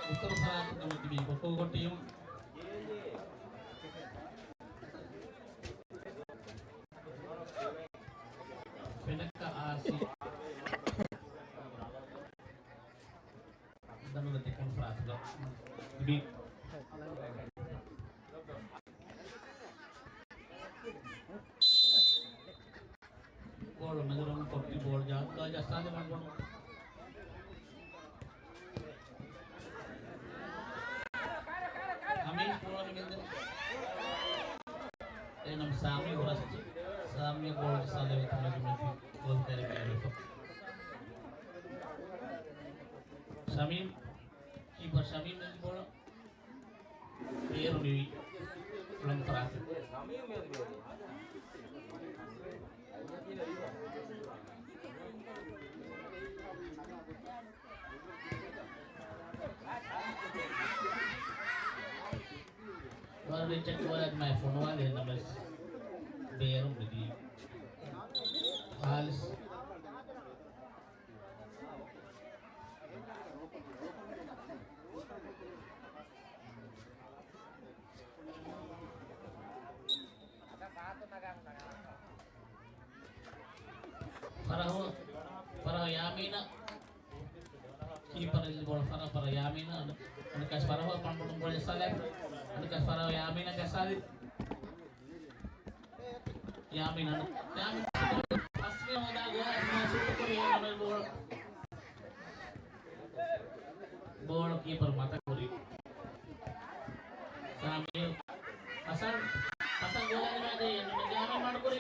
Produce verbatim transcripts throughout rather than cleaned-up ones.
އުތުރު ފަރާތުގަ ތިބި ކޮކޯގޮ ޓީމު. ފެނަކަ އާސި. ދަނޑުގަ ދެކުނު ފަރާތުގަ ތިބި. ބޯޅަ މެދުރޮން ކޮށްޓި ބޯޅަ ޖާތުގަ ޖައްސާލި މަޑުބޮޑު. ހަމީދު ބޯޅަ މިގެންދެން. އެނަމް ސާމީ ހުރަސް. ސާމީ ބޯޅަ ޖައްސާލެވޭ ތަނަކަށް މެދު ގޯލް ކައިރި ބޭރުވެފަ. ޝަމީމް، ކީޕަރ ޝަމީމް މެދު ބޯޅަ. ބޭރު މިވީ ކުޅަނގު ފަރާތުން. ވަރަށް ރީއްޗަށް ގޯލަށް ދިމާއަށް ފޮނުވާލި ނަމަވެސް ބޭރު މިދީ. ހާލިސް. ފަރަހު، ފަރަހު ޔާމީނަށް. ކީޕަރު އެއްލި ބޯޅަ ފަރަހު، ފަރަހު ޔާމީނަށް. އަން-، އަނެއްކާ ފަރަހު މަޑުބޮޑު ބޯޅަ ޖައްސާލައިފި. އަނެއްކާ ފަރަހު ޔާމީނަށް ޖައްސާލި. ޔާމީން އަން-، ޔާމީން އަސްމި ހޯދާ ގޯލަށް ޝޫޓް ކުރި އެން އެމް އެލް ބޯޅަ. ބޯޅަ ކީޕަރު މަތަކުރި. ސާމީ. ހަސަން. ހަސަން ގޯލާ ދިމާއަށް ދޭ. ޔާމީން މަޑުކުރި.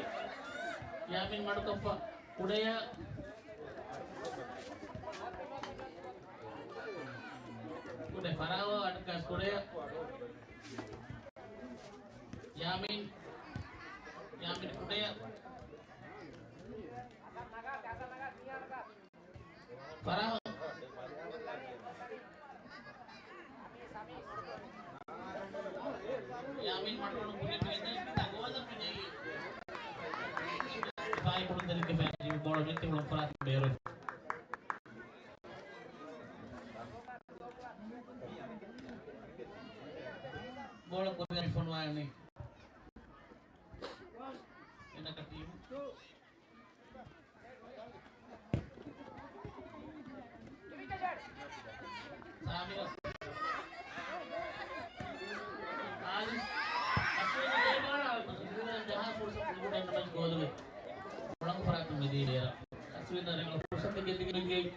ޔާމީން މަޑުކޮށްފަ. ކުޑަޔަށް. ކުޑަ ފަރާވާ އަންކާސް ކުޑަޔަށް. ޔާމީން. ޔާމީން ކުޑަޔަށް. ފަރާހު. ޔާމީން މަޑުކޮށް ކުރި މިގެންދަނީ ގޯލަށް މިދެއީ. ފާއި ކުޅުންތެރިންގެ ފައިން ބޯޅަ މިއޮތީ ކުޅުން ފަރާތުން ބޭރު. ބޯޅަ ކުރިއަށް ފޮނުވާލަނީ. އެނަކަ ޓީމު. ސާމިރު. އާލިސް. އަސްވެދި ދޭބާރާ. ޖަހާ ފުރުސަތު ލިބުނެ ނަމަ ގޯލުގެ ކުޅަނގު ފަރާތުން މިދީ ބޭރަށް. އަސްވެދި ރެގުލަރ ފުރުސަތެއް ގެއްލިގެން ދިޔައީ.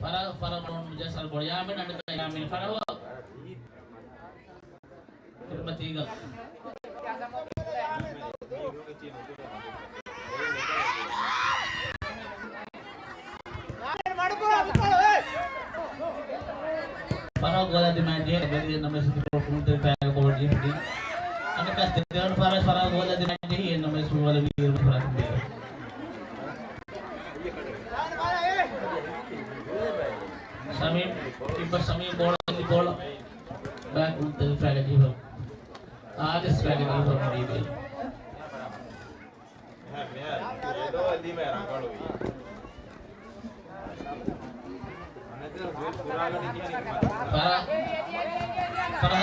ފަރަ-، ފަރަ މަޑު ޖައްސާލި ބޯޅަ. ޔާމީން އަނެއްކާ ޔާމީން ފަރަހު. ކުރިމަތީގަ. ފަރަހު ގޯލާ ދިމާއަށް ޖެހޭ ބެލިގެން ނަމަ ސިޓީ ކުޅުންތެރި ފައިގަ ބޯޅަ ޖެހިފަ. އަނެއްކާ ސްޓެޑިއަމް ފަރަހު، ފަރަހު ގޯލާ ދިމާއަށް ޖެހި އެން އެމް އެސް ފުޓްބޯޅަ މިދިޔަ ފަރާތުން ބޭރު. ޝަމީމް، އިއްބަ ޝަމީމް ބޯޅަ، ބޯޅަ. ބޭކް އުންތެލި ފައިގަ ޖީބަ. އާދިސް ފައިގަ ޖީބަ މިދީބޭ. ފަރާ، ފަރާ،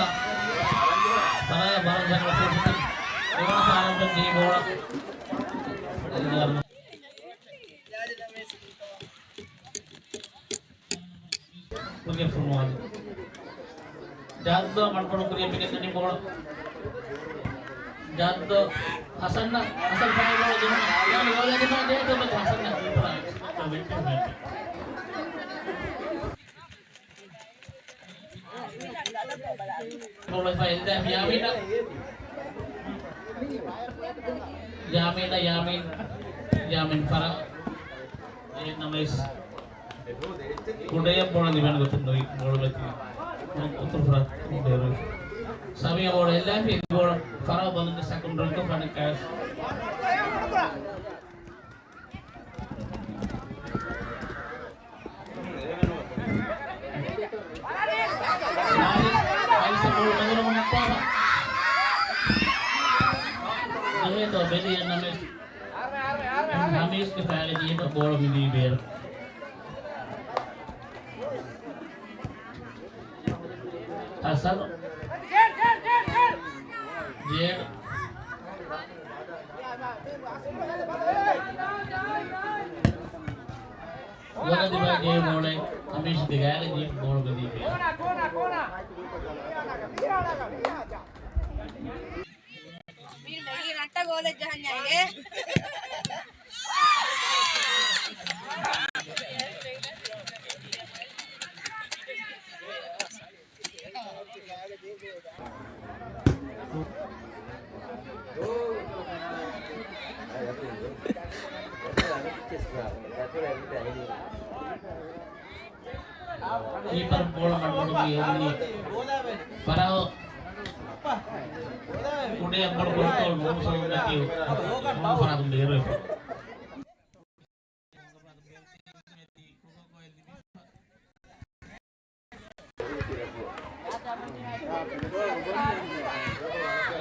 ފަރާ ބާރަ ޖަނަ ފުރުސަތު. ދެވަނަ ފަރާ ޖީ ބޯޅަ. ކުރިއަށް ފޮނުވާލި. ޖާދު މަންކޮޅު ކުރިއަށް މިގެންދަނީ ބޯޅަ. ޖާދު ހަސަން، ހަސަން ފަނި ބޯޅަ ޖެހުނު. ޔާމީން ބޯޅަ ދިމާ ޖެހޭތޯ ހަސަން ކީޕަރާ. ބޯޅަ ފައިލް ދާ ޔާމީނަށް. ޔާމީނަށް، ޔާމީން، ޔާމީން ފަރާ. އެހެން ނަމަވެސް ކުޑަޔަށް ބޯޅަ ލިބޭނެ ގޮތެއް ނުވި ބޯޅަ މެތި. އުތުރު ފަރާތުން ބޭރުވި. ސަމީ ބޯޅަ އެއްލާފި ބޯޅަ ފަރާ ބަލުން ސަކުންޑް ރަންކަ ފަނި ކާސް. ހާރިސް، ހާރިސް ބޯޅަ މެދުރަށް ނައްޓާފަ. ޖެހޭތޯ ބެލި އެން އެމް އެސް. ހަމީސްގެ ފައިގަ ޖީބަ ބޯޅަ މިދީ ބޭރު. ހަސަން. ޖޭޑް. ވަރަށް ދިމާ ޖެހޭ ބޯޅަ ހަމީސް ދެގާގެ ޖީބަ ބޯޅަ މިދީ ބޭރު. މީ ރައްޓަ ގޯލެއް ޖަހަންޏާއިގެ. ކީޕަރު ބޯޅަ މަޑުމަޑުން އެހުނީ ފަރާ. ކުޑަ އެއްބޮޑު ކޮންޓްރޯލް މޫނު ސަލޫން ދަކީ މޫނު ފަރާތުން ބޭރުވެފަ.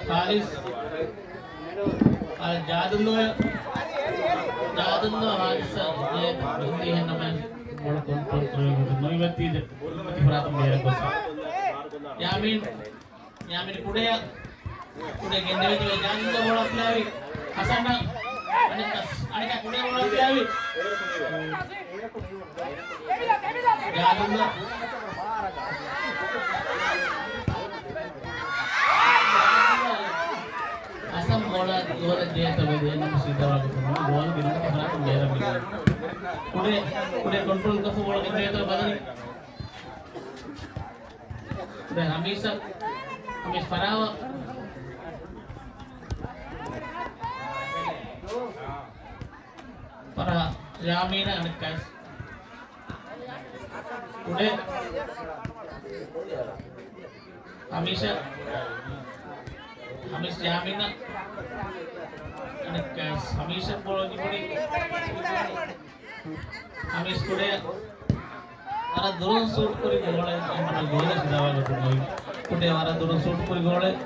ހާރިސް. އާ، ޖާދުން ލޯޔަ. ޖާދުން ލޯ ހާރިސް. އެ، ހުންދީ ހެންނަމެ. ބޯޅަ ކޮންޓްރޯލް ކުރެވެމުން ނުވި ވައްތީ ދެ. ފަރާތުން ބޭރަށް ގޮސް. ޔާމީން. ޔާމީން ކުޑަޔަށް. ކުޑަ ގެންދެވި ޖާދުން ބޯޅަ ފިލާވި. ހަސަން. އަނެއްކާ، އަނެއްކާ ކުޑަ ބޯޅަ ފިލާވި. ޖާދުން. ހަސަން ބޯޅަ ގޯލަށް ދޭތޯ ދޭނަމަ ސީދާވާގެ ގޯލް ގިނަ ފަރާތުން ބޭރަށް މިދިޔަ. ކުޑަ، ކުޑަ ކޮންޓްރޯލް ކޮށްފަ ބޯޅަ ގެންދެވޭތޯ ބަލަނީ. ދެ ހަމީސަށް، ހަމީސް ފަރާވަ. ފަރާ، ޔާމީނަށް އަނެއްކާސް. ކުޑަ. ހަމީސަށް. ހަމީސް ޔާމީނަށް. އަނެއްކާސް. ހަމީސަށް ބޯޅަ ލިބުނީ. ހަމީސް ކުޑަ ވަރަށް ދުރުން ޝޫޓް ކުރި ގޯލެއް، އެހެންވީމަ ގޯލަށް ސީދާވާގޮތުން ނުވި. ކުޑަ ވަރަށް ދުރުން ޝޫޓް ކުރި ގޯލެއް.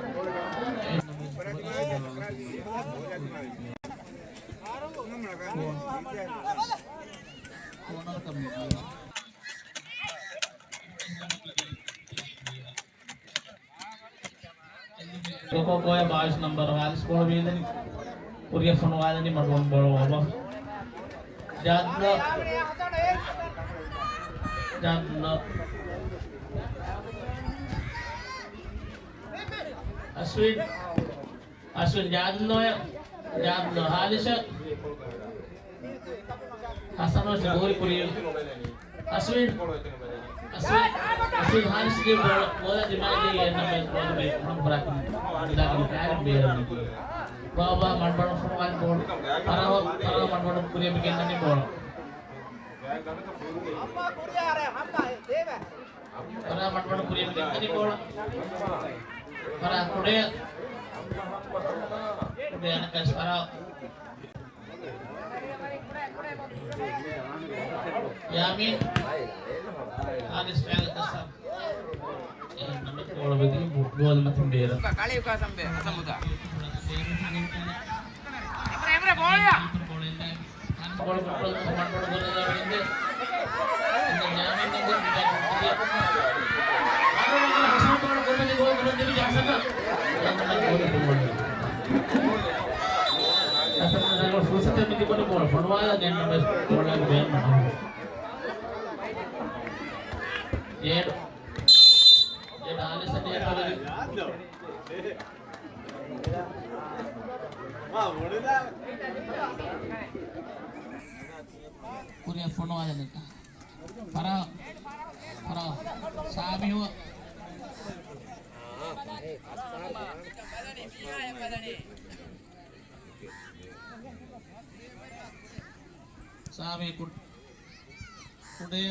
ކޯކޯ ކޯއެ ބާވީސް ނަންބަރު ހާރިސް ބޯޅަ ވީދެނީ. ކުރިއަށް ފޮނުވާލަނީ މަޑުމަޑުން ބޯޅަ އޯވަރ. ޖާދު. ޖާދު. އަސްވިން. އަސްވިން ޖާދު ލޯޔަ. ޖާދު ހާރިސަށް. ހަސަން ވެސް ދޫރި ކުރި. އަސްވިން. އަސްވިން. އަސްވިން ހާރިސްގެ ބޯޅަ، ބޯޅަ ދިމާގެ އެން އެމް އެސް ބޯޅަ ބޭ، ކުނަ ފަރާތުން ދާކަން ކާރި ބޭރަށް. ބާބާ މަޑުމަޑުން ފޮނުވާލި ބޯޅަ. ފަރާވަ، ފަރާވަ މަޑުމަޑުން ކުރިއަށް މި ގެންދަނީ ބޯޅަ. ފަރާ މަޑުމަޑުން ކުރިއަށް މި ގެންދަނީ ބޯޅަ. ފަރާ ކުޑަ. ކުޑަ އަނެއްކާސް ފަރާ. ޔާމީން. އާލިސް ފައިގަސް އެ ނަމެ ބޯޅަ ބެދި ބޯލަ މަތިން ބޭރަށް. ކަޅި އުކާ ސަމްބޭ ހަސަން މުދާ. އެމްރޭ، އެމްރޭ ބޯޅަޔާ. ބޯޅަ ކޮންޓްރޯލް ކޮށް މަންޑޯޑު ގޮލަށް ދާ ވެގެންދޭ. އިން ނާމެން ދެން ދެން ހަސަން ބޯޅަ ގޮލަށް ދިން ގޯލް ދެވި ހަސަން. ހަސަން ފުރުސަތެއް މި ތިބުނީ ބޯޅަ ފޮނުވާލަން ގެންނަމެސް ބޯޅަ ބޭނުމަށް. ޖޭޑް. ޖޭޑް އާލިސް އަށް ނޭތުރު. ކުރިއަށް ފޮނުވާލަން. ފަރާ، ފަރާ. ސާމިހު. ސާމި ކު-، ކުޑަ.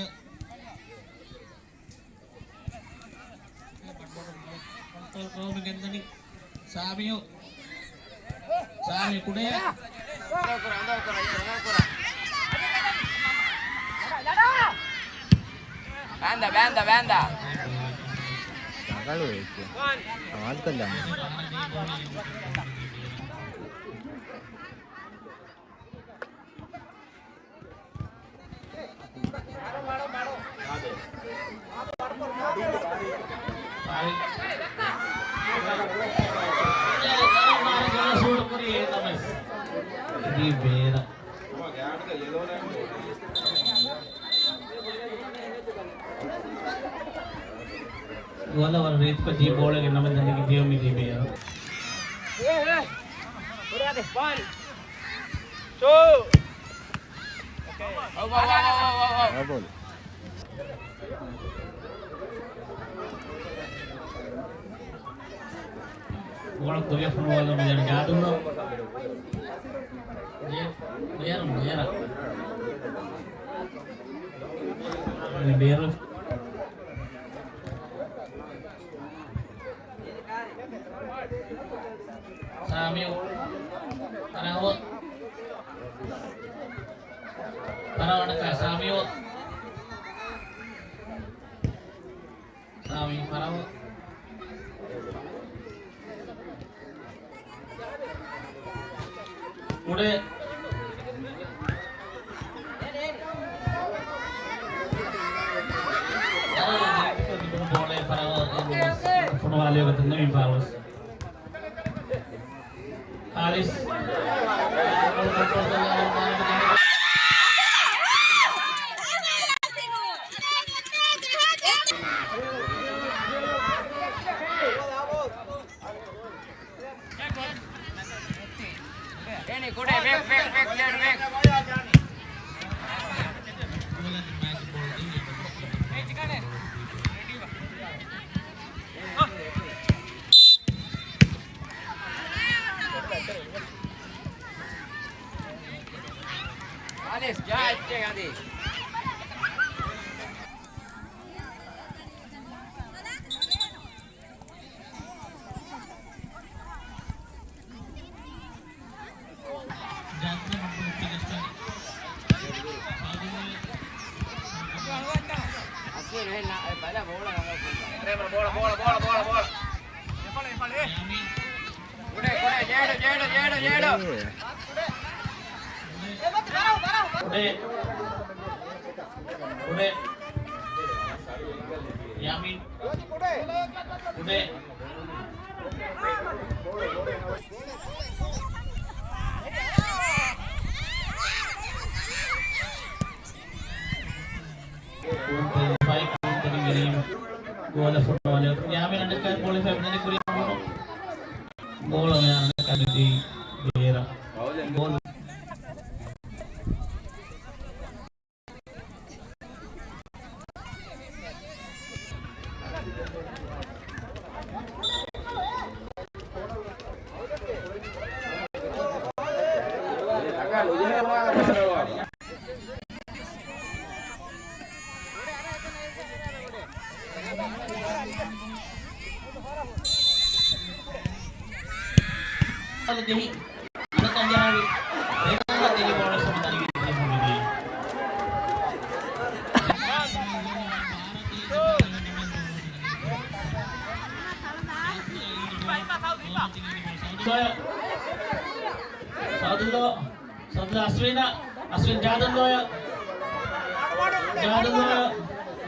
ކޮންޓްރޯލް ކުރަމުން ގެންދަނީ ސާމިއު. ސާމި ކުޑަ. ބޭންދާ، ބޭންދާ، ބޭންދާ. ރަނގަޅު އެއްޗެއް. ކަމާލް ކޮށްލަން. ގޯލަށް ވަރަށް ރީތިކޮށް ޖީ ބޯޅައެއް ނަމެއް ދަނޑިގެ ދިޔުމީ ޖީ ބޭރަށް. އާ ބޯލު. ބޯޅަ ކުރިއަށް ފޮނުވާލަން މިދަނީ ގާދޫނު. ބޭ-، ބޭރު، ބޭރަށް. ބޭރު. ސާމިއު. ފަރާވޯ. ފަރާވަނަކަ ސާމިއު. ސާމި ފަރާވޯ. ކުޑަ. ބޯޅަ ފަރާވޯ. ފޮނުވާލި ގޮތުން މި ފާވަސް. އާލިސް. އޭނި ކުޑަ ބޭކް، ބޭކް، ބޭކް، ލެޓް ބޭކް. އާލިސް، ޖާ އެއްޗެއް އަދި. ބޯޅަ، ބޯޅަ، ބޯޅަ، ބޯޅަ، ބޯޅަ. ކުޑަ، ކުޑަ، ޖޭޑު، ޖޭޑު، ޖޭޑު، ޖޭޑު. ކުޑަ. ކުޑަ. ޔާމީން. ކުޑަ. ގޯލަށް ފޮނުވާލި. ޔާމީން އަނެއްކާ ބޯޅަ ފެންނަނީ ކުރިއަށް ވަމުނު. ބޯޅަ މި އަނެއްކާ ދީ ބޭރަށް. ބޯޅަ. ޖެހި. އަނަކަން ޖަހާވި. ރޭގަނޑު ދެނި ބޯޅަ ސަމަތަލިގެ ދިޔަ ހުންނެވި. ސައުދުﷲ، ސައުދުﷲ އަސްވީނަށް، އަސްވީން ޖާދުﷲ، ޖާދުﷲ،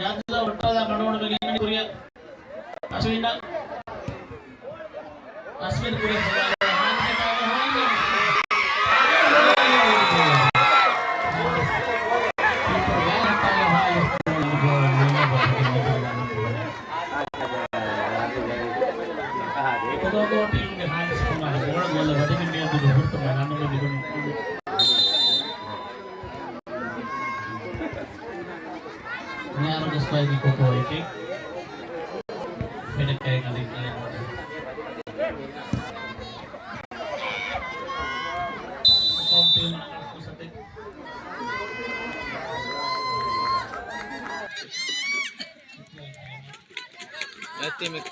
ޖާދުﷲ ހުއްޓާލާ މަޑުމަޑުމެގެން ކުރިއަށް. އަސްވީނަށް، އަސްވީން ކުރިއަށް. ކޯކޯ ޓީމްގެ ހާންސް ކުމާރު ބޯޅަ ގޯލަށް ވަދެގެން މިއަދުގެ ހުރުތަމަ ރަނުގެ މިދުން. މިހާރުގެ ސްޓްރައިކް ކޯކޯ އެކެއް. ފެނެއްކައެއް އަދި ކޯކޯ ޓީމް ފުރުސަތެއް. އެ ޓީމެއް.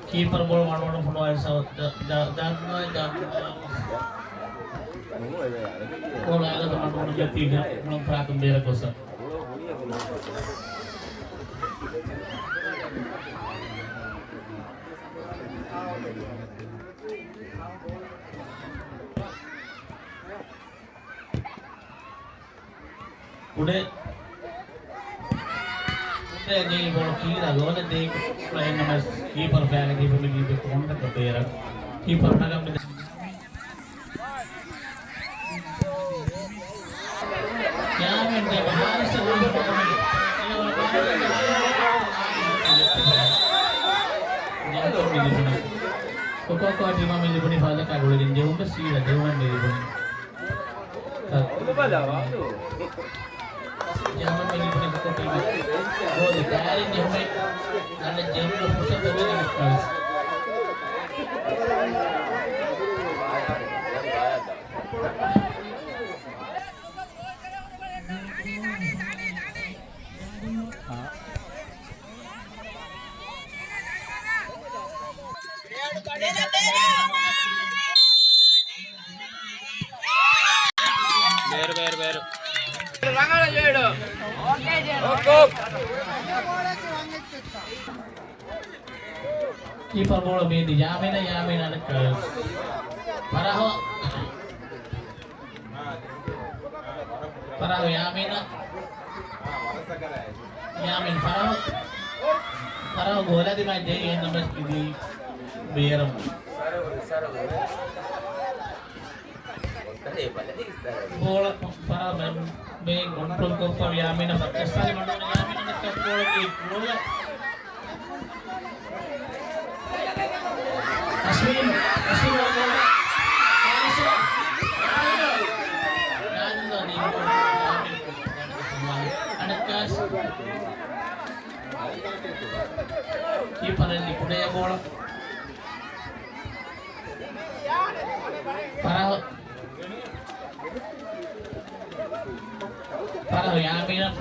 ކީޕަރ ބޯޅަ މަޑުމަޑުން ފޮނުވާލި ސަ-، ދ-، ދ-، ދ-، ދ-، ބޯޅަ އައިލަދު މަޑުމަޑުން ޖެއްޓީގެ މުޅުން ފަރާތުން ބޭރަށް ގޮސް. ކުޑަ، ކުޑަ ދޭ ބޯޅަ ކީރާ ގޯލަށް ދޭ ކުރައެއް ނަމަ ކީޕަރ ފައިގަ ދީފަ މި ދީފަ ކޮންޓަކަށް ބޭރަށް. ކީޕަރ ނަގަން މި ޔާމީން ދެ ހާރިސް ކޮކޯ ޓީމަށް މި ލިބުނީ ފާދަކާ ގުޅިގެން ޖެހުން ވެސް ސީދާ ދެވަން މި ލިބުނީ. ޖަރމަން މި ލިބުނީ ކޮކޯ ޓީމަށް. ގޯލު ދާއިރުން ޖެހުމެއް ނަން ޖެހުމުގެ ފުރުސަތު ދެވޭ ނަމަ ފްރާންސް. ބޭރު، ބޭރު، ބޭރު. ކީޕަރ ބޯޅަ މީދި ޔާމީނަށް، ޔާމީން އަނެއްކާ ފަރާހު. ފަރާހު ޔާމީނަށް. ޔާމީން ފަރާހު. ފަރާހު ގޯލާ ދިމާ ޖެހި އެހެން ނަމަވެސް މިދީ ބޭރަށް. ބޯޅަ ފަރާހު މެ-، މެ ކޮންޓްރޯލް ކޮށްފަ ޔާމީނަށް ފައްޗައްސާލި މަޑުން ޔާމީނަށް ކަޕް ބޯޅަ ގޯލަށް. އަސްވީން، އަސްވީން ވަރަށް ގޯލަށް. އަނެއްކާސް. ކީޕަރެއް ލިބުނޭ ބޯޅަ. ފަރާހު. ފަރާހު ޔާމީނަށް.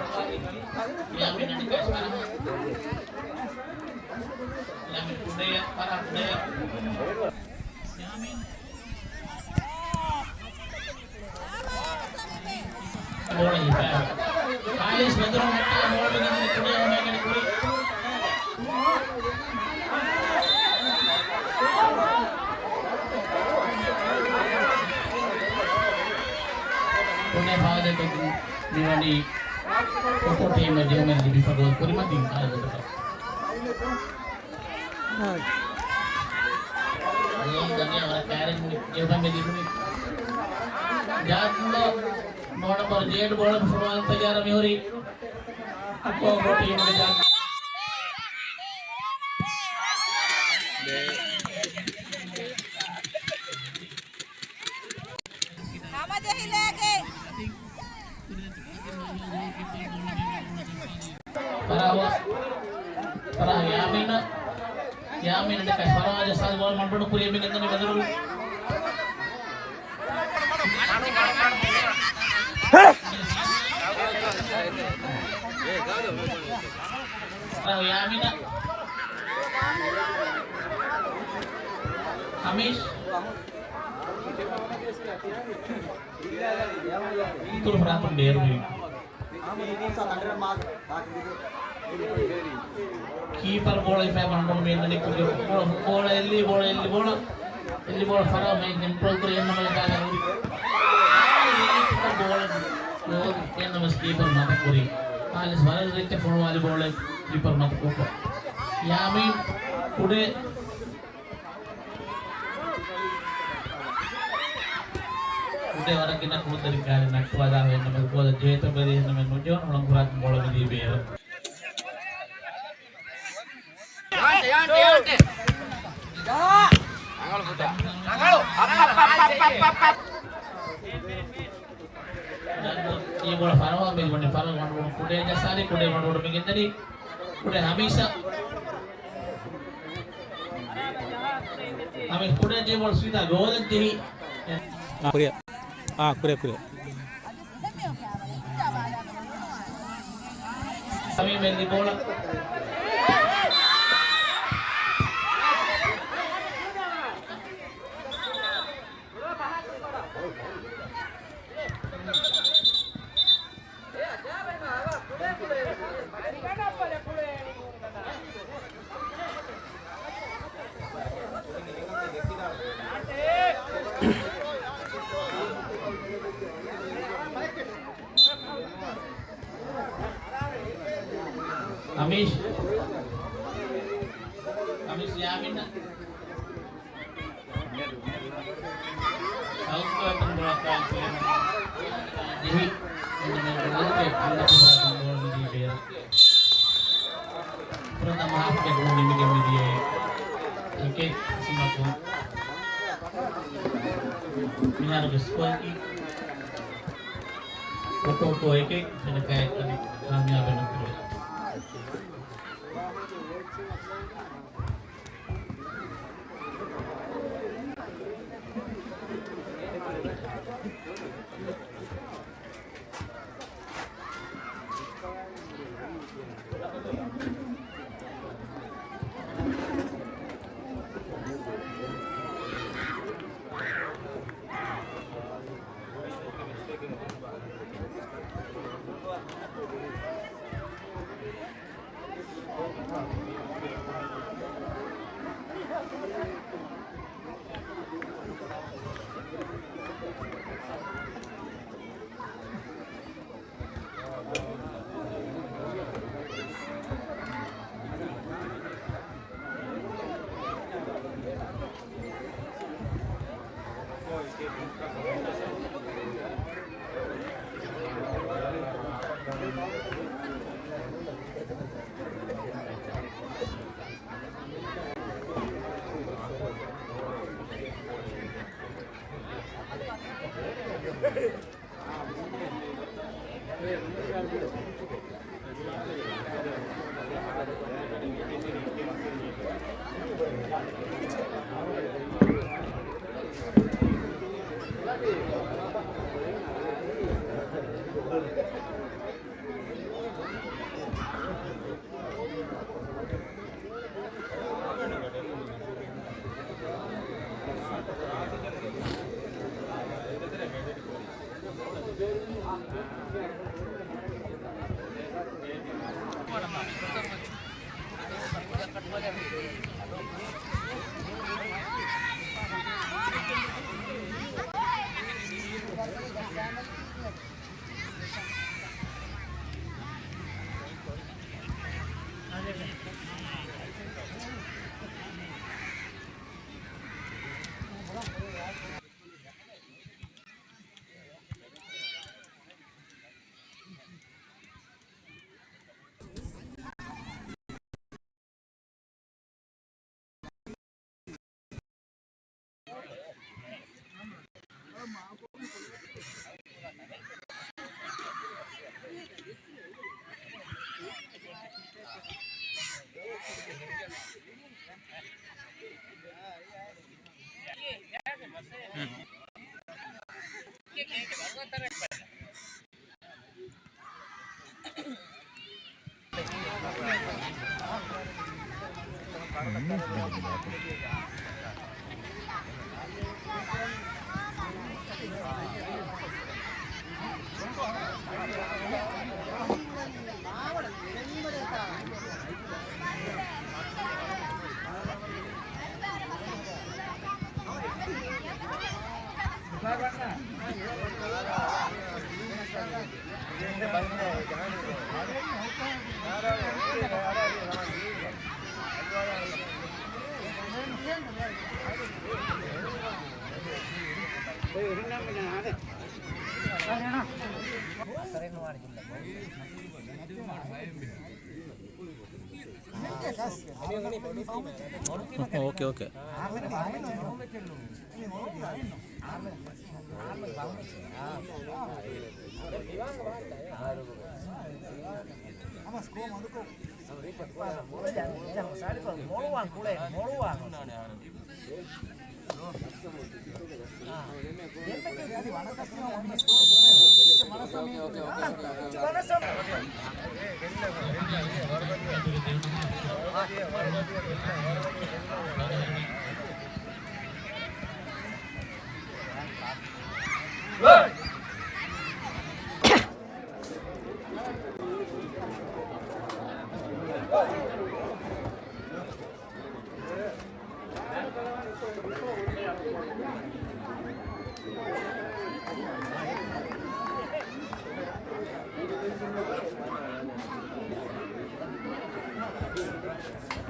ޔާމީން އަނެއްކާސް ފަރާހު. ޔާމީން ކުޑައަށް، ފަރާހު ކުޑައަށް. ޔާމީން. ބޯޅަ ހިފާ. ހާރިސް މެދުރަށް ހުއްޓާ ބޯޅަ ގެންދިޔަ ކުޑަ ހަމައިގެން ކުރި. ކުޑަ ފާދަކޮށް މިވަނީ ކޮކޯ ޓީމަށް ޖެހުމެއް ލިބިފަ ގޯލް ކުރިމަތިން އާ ގޮތަކަށް. އާ. ދަނިޔާ ވަރަށް ކައިރިން ޖެހުމެއް ލިބުނީ. ޖާތުން ނޯ ނަމްބަރު ޖޭޑް ބޯޅަ ފުރުވާން ތައްޔާރަށް މިހުރީ. ކޯކޯ ޓީމުގެ ޖާތު. ފަރާވާ، ފަރާ ޔާމީނަށް، ޔާމީނަށް ޑެކަ ފަރާވާ ޖައްސާލި ބޯޅަ މަޑުމަޑު ކުރިޔަށް މި ގެންދަނީ ބަދަރު. ފަރާވާ ޔާމީނަށް. ހަމީޝް. އިތުރު ފަރާތުން ބޭރުވި. ކީޕަރ ބޯޅަ ހިފައި ބަންޑުން މި އެންނަނީ ކުރި ބޯޅަ، ބޯޅަ އެއްލި، ބޯޅަ އެއްލި، ބޯޅަ އެއްލި، ބޯޅަ ފަރާ މެ ކޮންޓްރޯލް ކުރި އެންނަމަ ކާލަ ހުރި. ކީޕަރ ބޯޅަ ނޯ އެންނަމަސް ކީޕަރ މަތަ ކުރި. އާލިސް ވަރަށް ރިޗް ފޮޅުވާލި ބޯޅަ ކީޕަރ މަތަ ކޮށްފަ. ޔާމީން ކުޑެ ކުޑެ ވަރަށް ގިނަ ކުޅުދަރި ކާރި ނައްޓުވާލާ އެންނަމަ ގޯލަށް ޖެހޭތޯ ބެލީ އެންނަމެ ނުޖެހުނު ހުޅަނގު ފަރާތުން ބޯޅަ މިދީ ބޭރަށް. ޔާންޓެ، ޔާންޓެ، ޔާންޓެ. ރަނގަޅު ފުތާ. ރަނގަޅު. އަޕް، އަޕް. އެ ބޯޅަ ފަރަވާ މި ވަނީ ފަރަވާ ވަން ކުޑޭ ޖައްސާލި ކުޑޭ ވަން މި ގެންދަނީ. ކުޑޭ ހަމީސް. ހަމީސް ކުޑޭ ޖެހި ބޯޅަ ސީދާ ގޯލަށް ޖެހި. އާ، ކުރިއަށް. އާ، ކުރިއަށް، ކުރިއަށް. ސަމީމް އެއްލި ބޯޅަ. އަމީޝް. އަމީޝް ޔާމިން. ސައުތު އެތަން ބޮޅަކާ ޖެހި. އެންމެ ގޯލްގެ ކުލަ ކުލަ ގޯލް މިދީ ބޭރަށް. ފުރަތަމަ ހާފްގެ ގޯލް ނިމިގެން މިދިޔައީ އެކެއް ސިމަކުން. މިހާރުގެ ސްކޯއަކީ ކޮޓޯކޯ އެކެއް، ފެނަކައެއް އަދި ކާމިޔާބެއް ނުކުރޭ. އޯކޭ، އޯކޭ.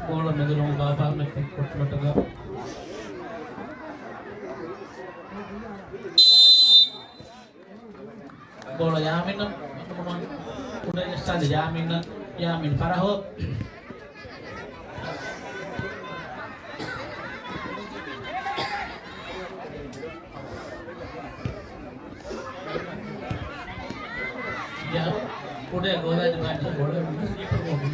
ބޯޅަ މެދުރޮނގު ބާއްވާ މެތި ކޮޓުމަޓަކަށް. ބޯޅަ ޔާމީނަށް، ކުޑަ ޖައްސާލި ޔާމީނަށް، ޔާމީން ފަރާހު. ކުޑަ ގޯލާ ދިމާއަށް ބޯޅަ ކީޕަރު މޮގުން.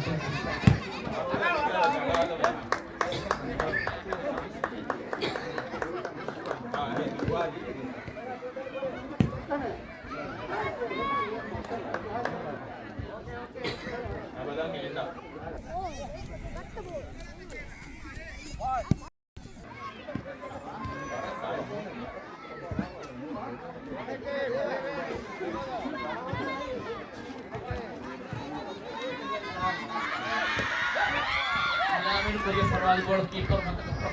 ޔާމީން ކުރިޔަށް ފަރާލި ބޯޅަ ކީޕަރު މަތަކަށް.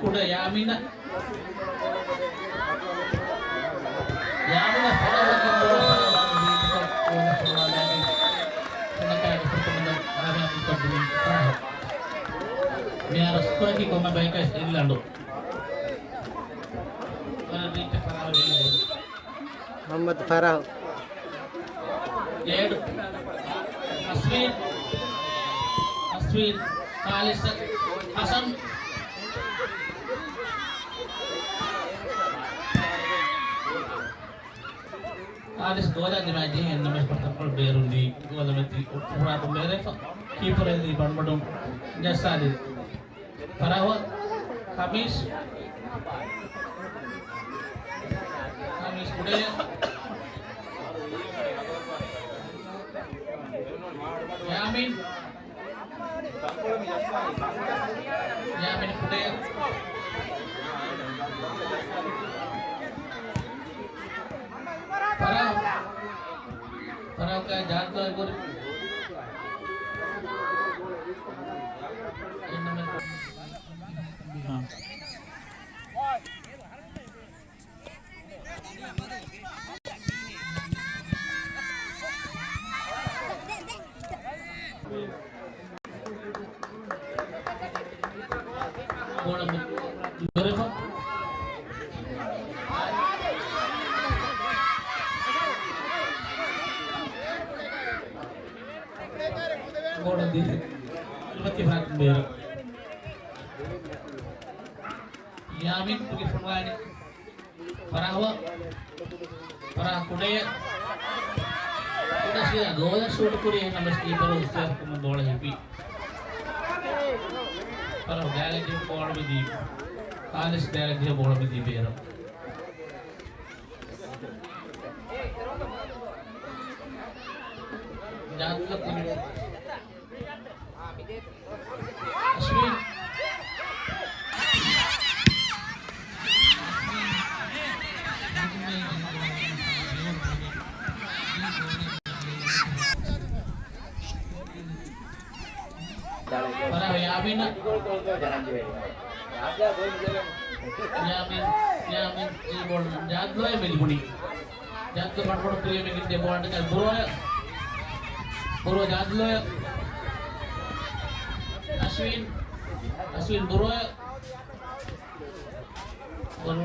ކުޑަ ޔާމީނަށް، ޔާމީނަށް ފަރާވަތުން ބޯޅަ ފަރާވާ ނުވީތަކަށް ބޯޅަ ފަރާވާލާނީ ފުނަކާގެ ފުރަތަމަ އާރާމުކޮށްދިނީ ފަރާހު. މިހާރު ސްކޯއަކީ ކޮންމެ ބަޔަކަށް އެއްލަނޑު. ވަރަށް ރީއްޗަށް ފަރާހު އެއްލެވި. މުހައްމަދު ފަރާހު. އޭޑު. އަސްވީން. އަސްވީން. ޚާލިޞް. ޙަސަން. ޚާލިޞް ގޯލާ ދިމާއަށް ޖެހި އެންނަމެސް ފަރުތަކުން ބޭރުން ދީ ގޯލަށް މެތި އުފުރާތުން ބޭރޭފަ. ކީޕަރެއް ދީ ބަނޑުބަޑުން ޖައްސާލި. ފަރާހު، ޚަމީސް، ޚަމީސް ކުޑައެއް. ޔާމީން. ޔާމީން ކުޑައެއް. ފަރާހު. ފަރާހުގެ ޖާތު ގޮރި. އާ. ބޯޅަ ދޮރެފަ. ބޯޅަ ދިރި. އަލްބަތި ބާކް ބޭރަށް. ޔާމީން ކުރި ފޮނުވާނެ. ފަރާހު، ފަރާހު ކުޑައަށް، ކުޑަ ސީދާ ގޯލަށް ޝޫޓް ކުރި، އެހެންނަމަވެސް ކީޕަރު އިސްރާފް ކުރުމުން ބޯޅަ ހިފި. ފަރާހު ގާތްގައި ބޯޅަ މިދީ، ޚާލިޞް ގާތްގައި ބޯޅަ މިދީ ބޭރަށް. ޖާދުލް ކުރި. އަސްމީން. ފަރާހު ޔާމީނަށް. ޔާމީން، ޔާމީން އެ ބޯޅަ ޖާދުލް މިލިބުނީ. ޖާދުލް ބަނޑުބޮޑު ކުރިޔަށް މިގެންދިޔަ ބޯޅަ ނަގާ ބުރޯއަށް. ބުރޯ ޖާދުލްއަށް. އަސްވިން. އަސްވިން ބުރޯއަށް. ބުރޯ،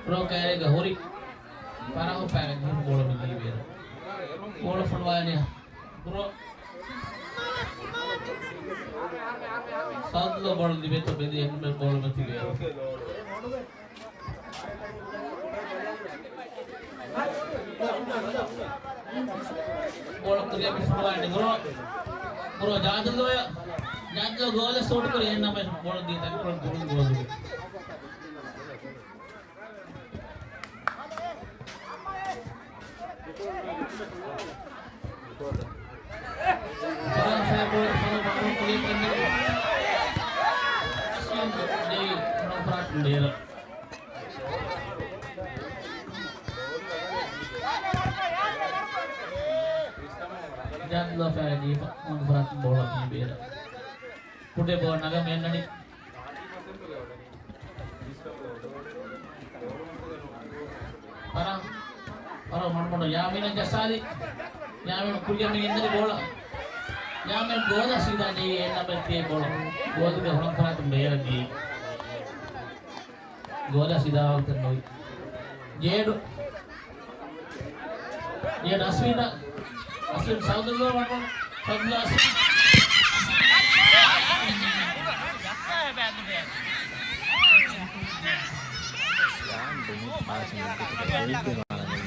ބުރޯ ކައިރީގަ ހުރި. ފަރާހު ފައިގަން ބޯޅަ މިދީ ބޭރަށް. ބޯޅަ ފޮނުވާލި. ބުރޯ. ސައުދުލް ބޯޅަ ލިބޭތޯ ބެލި އެންމެ ބޯޅަ މަތި ބޭރު. ބޯޅަ ކުރިޔަށް މިސް ބުރޯ. ބުރޯ ޖާދުލްއަށް. ޖާދުލް ގޯލަށް ޝޫޓް ކުރި އެންނަމެ ބޯޅަ ދީ ތަންކޮޅު ދުރުން ގޯލު. ޖާދުލް ފައި ދީފަ މަންފަރާތު ބޯޅަ މި ބޭރަށް. ކުޑަ ބޯ ނަގަ މެންނަނީ. ފަރާ، ފަރާ މަންމަން ޔާމީނަށް ޖައްސާލި. ޔާމީން ކުރިޔަށް މި އިންނަނީ ބޯޅަ. ޔާމީން ގޯލަށް ސީދާ ޖެހި އެން ނަމްބަރު ތިން ބޯޅަ. ގޯލުގެ ހުޅަނގު ފަރާތުން ބޭރަށް ދިޔައީ. ގޯލަށް ސީދާ ވަގުތެއް ނުވި. ޖޭޑު. ޖޭޑު އަސްވިން. އަސްވިން ސައުދުލް ވަން. ސައުދުލް އަސްވިން.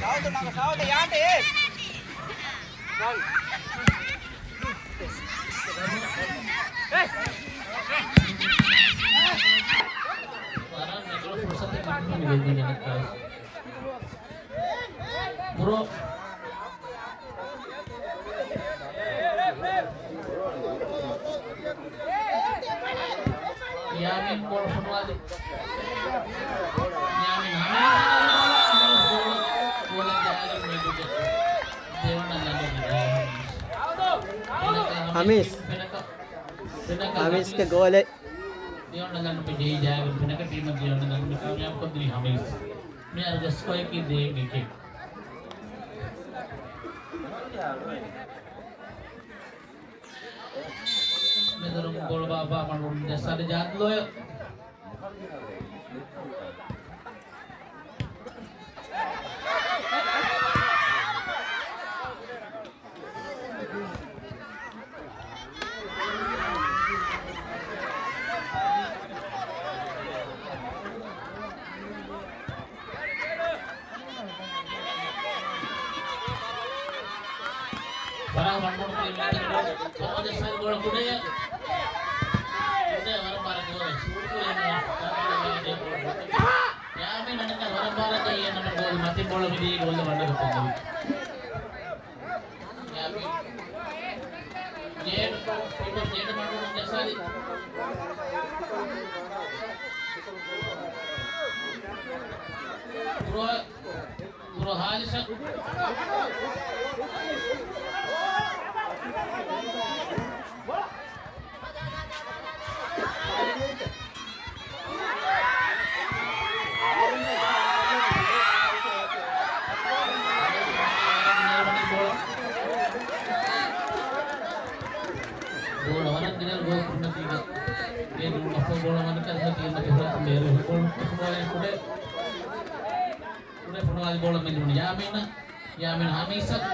ސައުދު ނަގަ ސައުދު ޔާންޓެ. ބުރޯ. ޔާމީން ބޯޅަ ފޮނުވާލި. ޔާމީން ހަމަ ބޯޅަ، ބޯޅަ ޖައްސާލި މެދުގެ. ހަމީސް. ހަމީސްގެ ގޯލެއް. ދިޔޮންނަ ލަނޑު ޕެ ޖެހި ޖައިވެ ފިނަކަ ޓީމަށް ދިޔޮންނަ ލަނޑު ކާމިޔާބު ކޮށްދިނީ ހަމީސް. މިހާރުގެ ސްކޯއަކީ ދޭއް އެކެއް. މެދުރުން ބޯޅަ ބާއްވާ މަޑުން ޖައްސާލި ޖާދުލްއަށް. ފަރާހު ވަން ބޯޅަ ކުރި މިންވަރު ޖައްސާލި ބޯޅަ ކުޑައަށް. ކުޑައަށް ވަރަށް ބާރަށް ގޯލަށް ޝޫޓް ކުރި ޔާމީން އަނެއްކާ ވަރަށް ބާރަށް ޖެހި އެން ނަމްބަރު ގޯލު މަތިން ބޯޅަ މިދިޔައީ ގޯލު ވަންނަގަ ޕެނަލްޓީ. ޔާމީން. ޖޭޑް، ކީޕަރު ޖޭޑް މަޑުން ޖައްސާލި. ބުރޯ، ބުރޯ ހާލިސަށް. ބޯޅަ ވަރަށް ގިނަ ގޯލް ކުރިމަތީގަ ބޭރު މަފޯ ބޯޅަ ވަނަކަ މަތީ މަތި ހުރާތު ބޭރު ހުކުން ކުރި ކުޑަ ކުޑަ ފޮނުވާލި ބޯޅަ މިދުން ޔާމީނަށް. ޔާމީން ހަމީސަށް،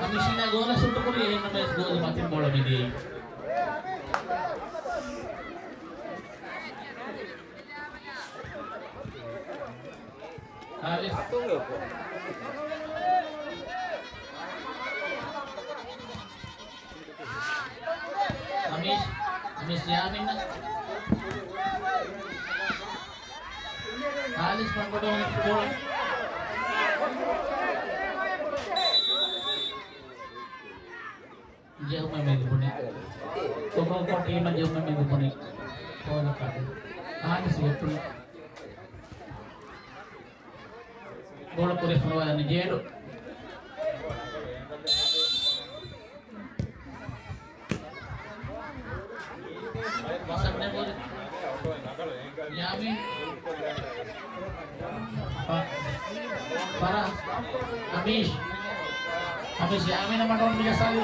ހަމީސީނާ ގޯލަށް ޝޫޓު ކުރި އެހެންނަމަވެސް ގޯލު މަތިން ބޯޅަ މިދިޔައީ. ހާލިސް. ހަމީޝް، ހަމީޝް ޔާމީނަށް. ހާލިސް މަންގޮޑު ބޯޅަ. ޖެހުމެއް މެދު ބުނި. ކޮކޯކޯ ޓީމަށް ޖެހުމެއް މެދު ބުނި. ކޯލަކާ. ހާލިސް ވެއްޓުން. ބޯޅަ ކުރި ފޮނުވާލަނީ ޖޭޑު. ޔާމީން. ފަ-، ފަރާ-، ހަމީޝް. ހަމީޝް ޔާމީނަށް މަޑުން މި ޖައްސާލި.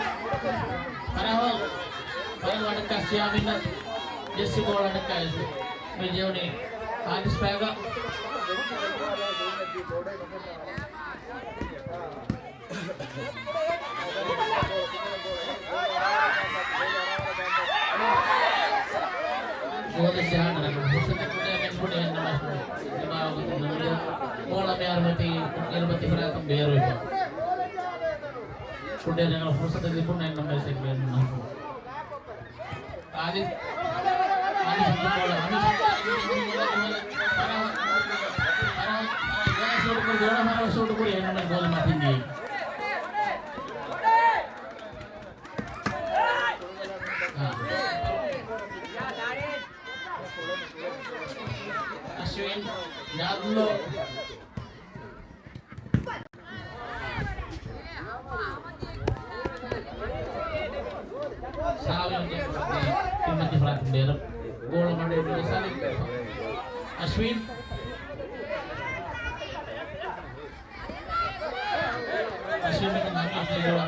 ފަރާހު. ފަރާހު އަނެއްކާ ޔާމީނަށް ޖެއްސި ބޯޅަ އަނެއްކާ މި ޖެހުނީ ހާލިސް ފައިގަ. ގޯލެއް ޖަހާނަން ފުރުސަތެއް ކުޑަ މެން ބުނި އެންނަމަސް ދިމާވަގުތު ނުވިޔަ ބޯޅަ މިހާރު މަތީ އިރުމަތި ފަރާތުން ބޭރުވެފަ. ކުޑަ ރަނގަޅަށް ފުރުސަތެއް ލިބުން އެންނަމަސް އެއް ބޭނުން ނަހު. އާދި، އާދި ސުދު ބޯޅަ، ހަމީޝް. ފަރާ، ފަރާ، ފަރާ، ޝޫޓް ކުރި، ދޯޅަ ފަރާ ޝޫޓް ކުރި، އެންނަމަސް ގޯލް މަތިން ދިޔައީ. އާ. އަޝްވިން، ޖާދުލޯ. ސާވިޔަންގެ ތިމަތި ފަރާތުން ބޭރަށް ގޯޅަ މަޑު އަޝްވިން. އަޝްވިން މިކަން ހަމީޝް ގޯޅަ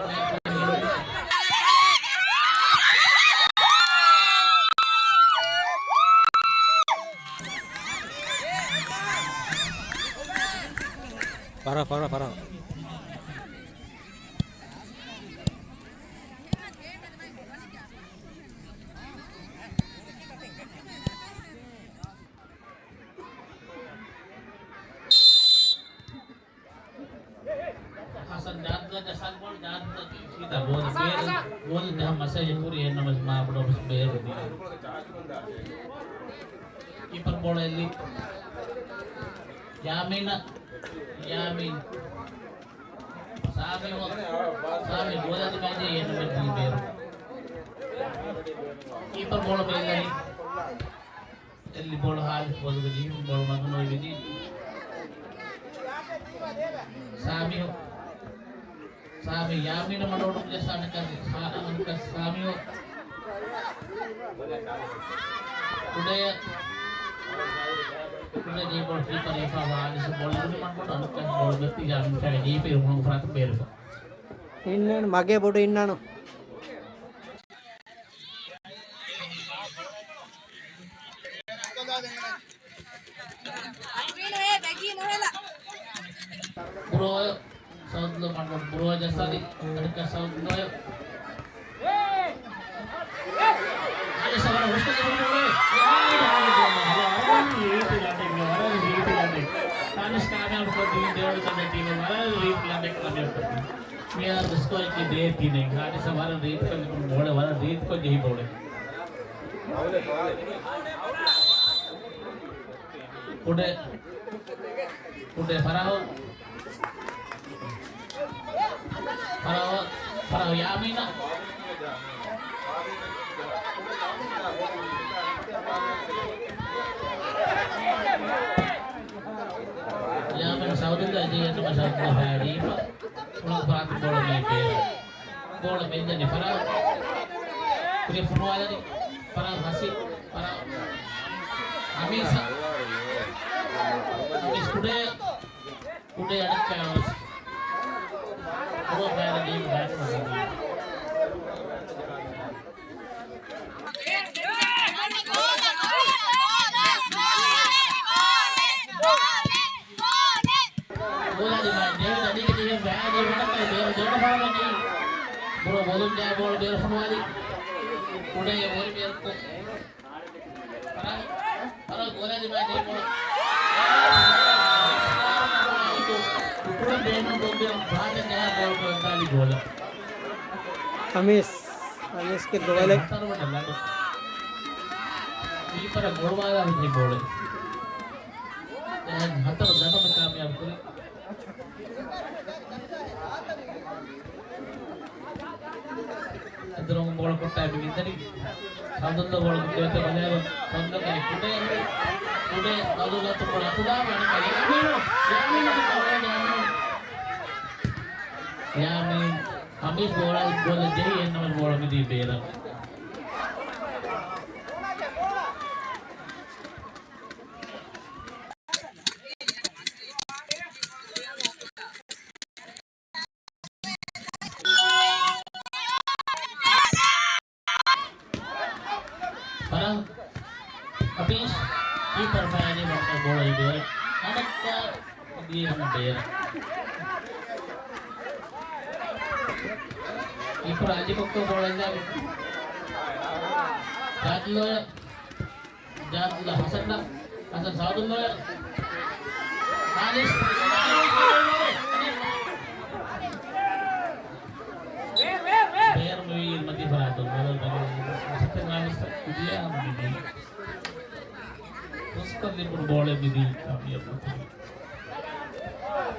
ފަރާ، ފަރާ، ފަރާ. ހަސަން ޖާދުގަ ޖައްސާލި ބޯޅަ ޖާދުގަ ސީދާ ގޯލަށް ބޭރު، ގޯލަށް ޖަހަން މަސައްކަތް ކުރި އެންނަމަސް މާބޮޑު އޮފްސައިޑް ބޭރު ދިނީ. ކީޕަރު ބޯޅަ އެއްލި. ޔާމީނަށް، ޔާމީން. ސާމި ހޯ، ސާމި ގޯލަށް ދިމާ ޖެހި އެންނަމަސް ދިނީ ބޭރު. ކީޕަރު ބޯޅަ ބޭއްލަނީ. އެއްލި ބޯޅަ ހާލިސް ބޯލުގަ ޖެހި ބޯޅަ މަގު ނުވެވިދިނީ. ސާމި ހޯ. ސާމި ޔާމީނަށް މަޑުއަޑު ޖައްސާ އަނެއްކާ ސާ-، އަނެއްކާ ސާމި ހޯ. ކުޑަ، ކުޑަ ޖެހި ބޯޅަ ކީޕަރު ހިފާ ހާލިސް ބޯޅަ އިރު މަޑު އަނެއްކާ ބޯޅަ މެއްތި ޔާމީން ފައި ޖީޕީ ރުމުން ފަރާތު ބޭރު. އިންނާނު މަގޭ ބޮޑު އިންނާނު. ބުރޯ ސައުދުލޯ މަޑު ބުރޯ ޖައްސާލި އަނެއްކާ ސައުދުލޯ. ވަރަށް ރީތި ލަނޑެއް، ވަރަށް ރީތި ލަނޑެއް. މިހާރު ސްކޯރަކީ ދޭ ތިނެއް. ހާދިސާ ވަރަށް ރީތިކޮށް ބޯޅަ، ވަރަށް ރީތިކޮށް ޖެހި ބޯޅަ. ކުޑަ، ކުޑަ ފަރާހު. ފަރާހު، ފަރާހު ޔާމީނަށް. ޔާމީން ސައުދުގަ ޖެހި އެންނަމަސް ސައުދުގަ ފައި ޖީޕަ. ކުޅަ ފަރާތު ބޯޅަ މި ބޭރު. ބޯޅަ މިދަނީ ފަރާ. ކުރި ފުނުވާލަނީ ފަރާ ހަސި. ފަރާ. ހަމީސް. ހަމީސް ކުޑަ. ކުޑަ އަނެއްކާ ވެސް. ކުޑަ ފައި ޖީޕަ ބޭރު. ބޯޅަ ދިމާ ޖެހި ދަނީގެ ދިހަ ބައި ދިމާ ބޭރު ޖޯޑު ފާޅު ޖެހި. ބުރޯ ބޯލުން ޖާ ބޯޅަ ބޭރު ފޮނުވާލި. ކުޑަ އެ ބޯޅަ ބޭރު ކޮށް. ފަރާ، ފަރާ ބޯޅަ ދިމާ ޖެހި ބޯޅަ. ގޯލަށް. އަމީސް، އަމީސްގެ ގޯލެއް. ހަތަރު ވަނަ ލަނޑު. ކީޕަރަށް ގޮޅުވާލާ ހުރި ބޯޅަ. ދެހާސް ހަތަރު ލަނޑު ކާމިޔާބު ކުރި. އެދުރުން ބޯޅަ ކޮށްޓާ މި ވިންދަނީ. ސައުދުއްލާ ބޯޅަ ކުއްޖަވެތެ ބަލާލަ. ސައުދުއްލާ ކުޑަ. ކުޑަ ސައުދުއްލާ ތު ބޯޅަ އަތުލާ ވަނިކަ. ޔާމީނު. ޔާމީނު. ޔާމީން. އަމީސް ބޯޅަ ގޯލަށް ޖެހި އެންނަމަ ބޯޅަ މިދީ ބޭރަށް. ފަރާހް. އަމީސް. ކީޕަރު ފަޔާނީ ވަންތަ ބޯޅަ ބޭރަށް. އަނެއްކާ ދިޔަ ހަމަ ބޭރަށް. ކީޕަރު އަލިކޮށްކޮށް ބޯޅަ އެއްލާ. ޖާދުލޯޔަށް. ޖާދުލާ ހަސަންއަށް. ހަސަން ސާދުލްލޯޔަށް. ހާރިސް. ބޭރު މިވީ މަތި ފަރާތުން. ހަސަން ހާރިސް ކުދިޔަ މިދީ. ކްރޮސްކޮށްލި ބުނު ބޯޅަ މިދީ ކާމިޔާބު.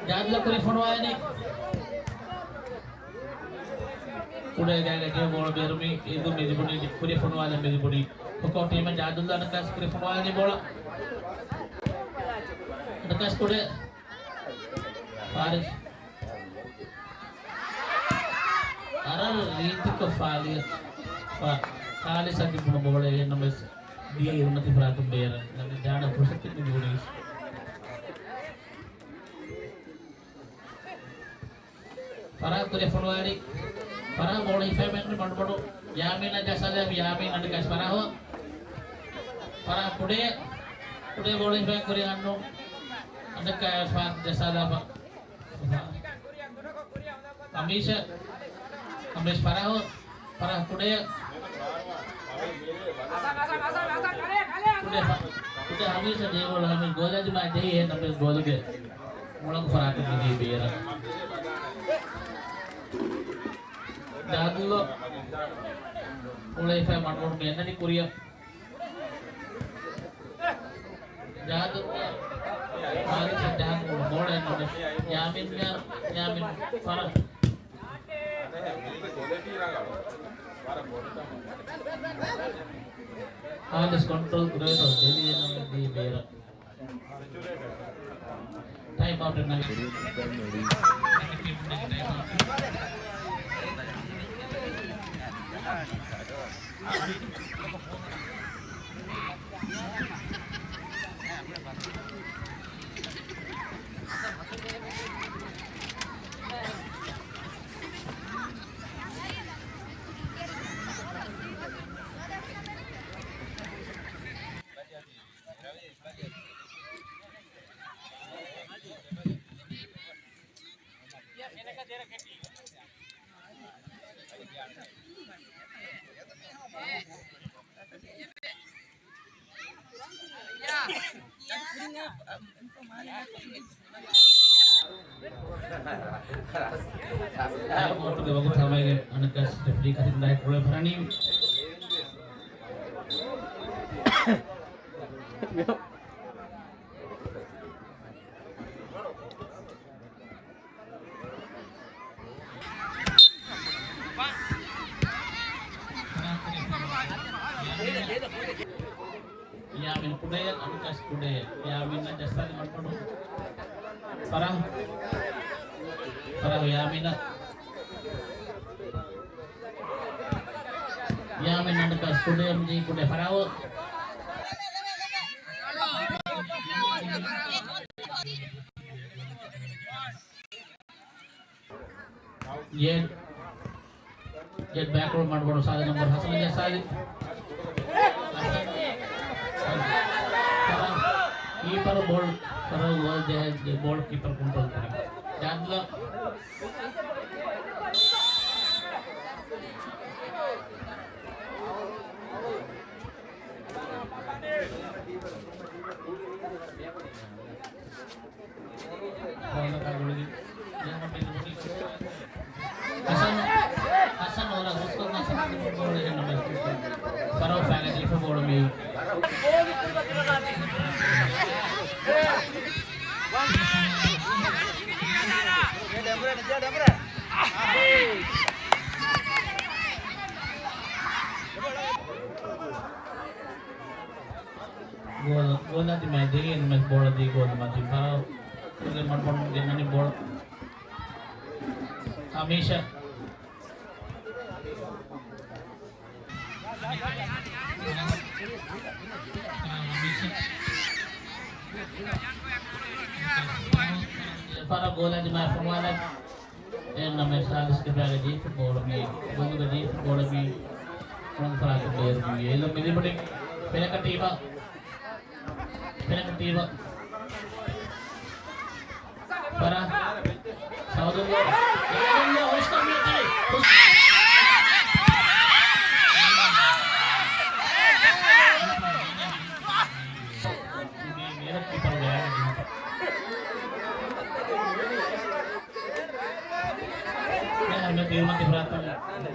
ޖާދުލާ ކުރި ފޮނުވާލި. ކުޑަ ގާގަ ޖެހި ބޯޅަ ބޭރު މި އިދު މި ލިބުނީ ކުރި ފޮނުވާލަ މި ލިބުނީ. ކޮކޯ ޓީމަށް ޖާދުލްލާ އަނަކާސް ކުރި ފޮނުވާލި ބޯޅަ. އަނަކާސް ކުޑަ. ފާރިސް. އަރަރު ރީތިކޮށް ފާލި. ފާ-، ފާރިސް އަދި ބުނު ބޯޅަ އެހެންނަމަވެސް ދިޔަ އިރުމަތި ފަރާތުން ބޭރަށް ނަގަ ޖާނަ ފުރުސަތެއް މި ލިބުނީ. ފަރާހް ކުރި ފޮނުވާލި. ފަރާހް ބޯޅަ ހިފައިމެން މަޑުމަޑު. ޔާމީނަށް ޖައްސާލާ ޔާމީން އަނަކާސް ފަރާހް. ފަރާހް ކުޑަ. ކުޑަ ބޯޅަ ހިފައި ކުރި އަންނު. އަނަކާސް ފަރާހް ޖައްސާލާފަ. އަމީޝަށް. އަމީޝް ފަރާހް. ފަރާހް ކުޑަ. ކުޑަ ފަ-، ކުޑަ އަމީޝަށް ޖެހި ބޯޅަ އަމީޝް ގޯލާ ދިމާ ޖެހި އެހެން އަމީޝް ގޯލުގެ މުޅަނގު ފަރާތުން މިދީ ބޭރަށް. ޖާދުލްލޯ އުޅޭފަ މަޑުމަޑު މި އަންނަނީ ކުރިއަށް. ޖާދު. ހާރިސް ޖާދު ބޯޅަ އެއްނުވޭ. ޔާމީން، ޔާމީން ފަރާހް. ހާރިސް ކޮންޓްރޯލް ކުރެވޭތޯ ދެނީ އެއްނުވޭ ދީ ބޭރަށް. ޓައިމް އައުޓް ނަގަ. ޓައިމް އައުޓުގެ ވަގުތު ހަމައިގެން އަނަކާސް ރެފްރީ ކަސިން ދާއެ ކުޅެ ފަރަނީ. ޔާމީން ކުޑައެއް، އަންކަސް ކުޑައެއް. ޔާމީން ޖައްސާލި މަޑުމަޑު. ފަރާހް. ފަރާހް ޔާމީނަށް. ޔާމީން އަންކަސް ކުޑައެއް މި ކުޑަ ފަރާހް. އެ، އެ ބޭކްވަރޑް މަޑުމަޑު ސާދަ ނަމްބަރު ހަސަން ޖައްސާލި. ކީޕަރު ބޯޅަ ކަރަން ވަރަށް ޖެހޭ ބޯޅަ ކީޕަރު ކޮންޓްރޯލް ކުރި. ޖާދުލްލާ. ގޯލަށް، ގޯލާ ދިމާ ދިރިއެއް ނުމެސް ބޯޅަ ދީ ގޯލު މަތިން ފަރާ މަޑުމަޑުން ގެންނަނީ ބޯޅަ. ހަމީޝާ. ފަރާ ގޯލާ ދިމާ ފޮނުވާލަން. އެން ނަމެ ސާލިސް ގެ ބައިގަ ދީފު ބޯޅަ މީ، ގޮނޑުގަ ދީފު ބޯޅަ މީ، ކޮން ފަރާތުން ބޭރު މީ. އެލަ މިލިބުނި ފެނަކަ ޓީމަށް، ފެނަކަ ޓީމަށް. ފަރާ، ސައުދު ބޯޅަ، ސައުދު ބޯޅަ ހުސްކޮށް މިއޮތީ. މި، މި، މި، ކީޕަރު ގާތް ދީފަ.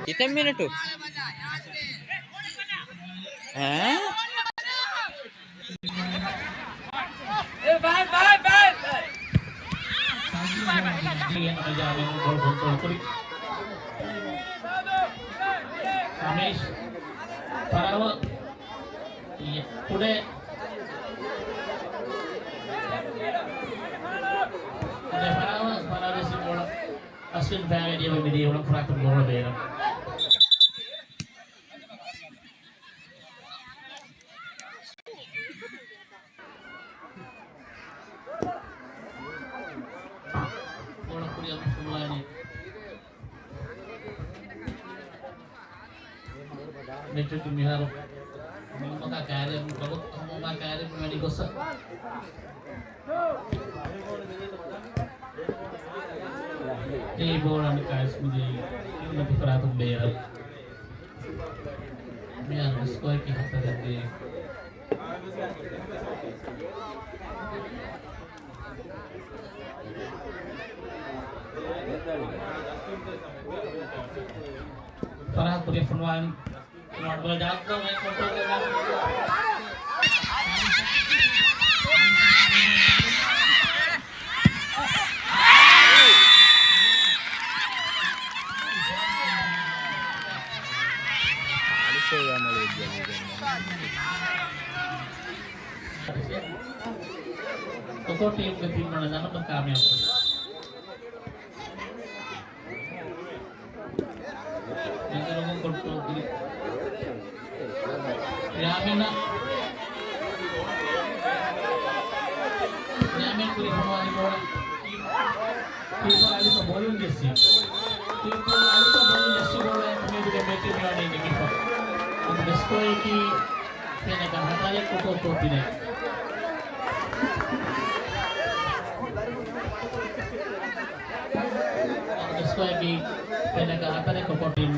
ކިތައް މިނެޓު؟ އާ؟ ރަމޭޝް. ފަރާވަ. ކުޑަ. ފަރާވަ، ފަރާވަ ވެސް ބޯޅަ. އަސްވިން ފައިގަ ދިޔަ މިދިޔަ އުޅަނދު ފަރާތުން ބޯޅަ ބޭރަށް. ބޯޅަ ކުރިއަށް ފޮނުވާލި. މެޗުގެ މިހާރު މަގުމަކާ ކާރިއަށް މި ބަލު ހަމަމާ ކާރިއަށް މި ވަނީ ގޮއްސަ. އެ ބޯޅަ ނިކާސް މިދީ މަތި ފަރާތުން ބޭރަށް. މިހާރު ސްކޯއަކީ ހަތަރެއް ދޭ. ފަރާ ކުރި ފޮނުވާލި. ނޯޓްބޯލް ޖާގަ މެ ކޮންޓްރޯލް ކޮށްލާ. އަލިފޭގާ މޮޅި ވެއްޖެ. ކޮކޯ ޓީމްގެ ތިންވަނަ ދަނޑު ކާމިޔާބު. މެންދުރުގުން ކޮންޓްރޯލް ކުރި. ޔާމީނަށް. ޔާމީން ކުރި ފޮނުވާލި ބޯޅަ. ކީޕަރު އަލިފަށް ބޯލުން ޖެއްސި. ކީޕަރު އަލިފަށް ބޯލުން ޖެއްސި ބޯޅަ އެކަމީދުގެ މެޗު މިވަނީ ނިމިފަ. އަދި ސްކޯއަކީ ފެނަކަ ހަތަރެއް ކޮކޯ ކޯ ތިނެއް. ސްކޯއަކީ ފެނަކަ ހަތަރެއް ކޮކޯ ޓީމް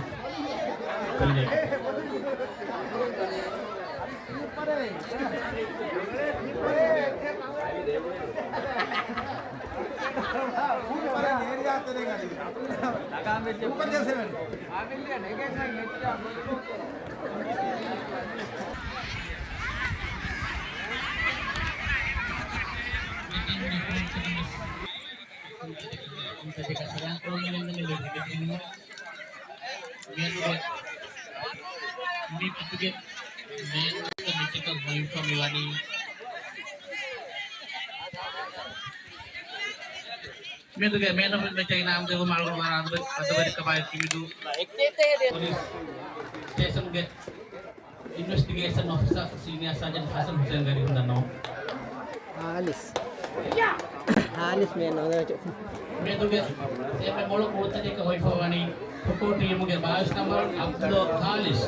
ތިނެއް. މިއަދުގެ މޭން އޮފް ދަ މެޗަކަށް ހޮވިފަ މިވަނީ. މިއަދުގެ މޭން އޮފް ދަ މެޗަށް އިނާމު ދެއްވުމަށް އަޅުގަނޑު ވަރަށް އަދު-، އަދުވެރިކަމާއެކު މިދޫ ޕޮލިސް ސްޓޭޝަންގެ އިންވެސްޓިގޭޝަން އޮފިސަރ ސީނިއާ ސާޖަންޓް ހަސަން ހުސެން ގަރީހުން ދަންނަވަން. ހާލިސް. ހާލިސް މޭން އޮފް ދަ މެޗަށް. މިއަދުގެ އެންމެ މޮޅު ގޯލްތަކެއް ހޮވިފަ ވަނީ ކޮކޯ ޓީމުގެ ބާވީސް ނަންބަރު އަބްދުލް ހާލިސް.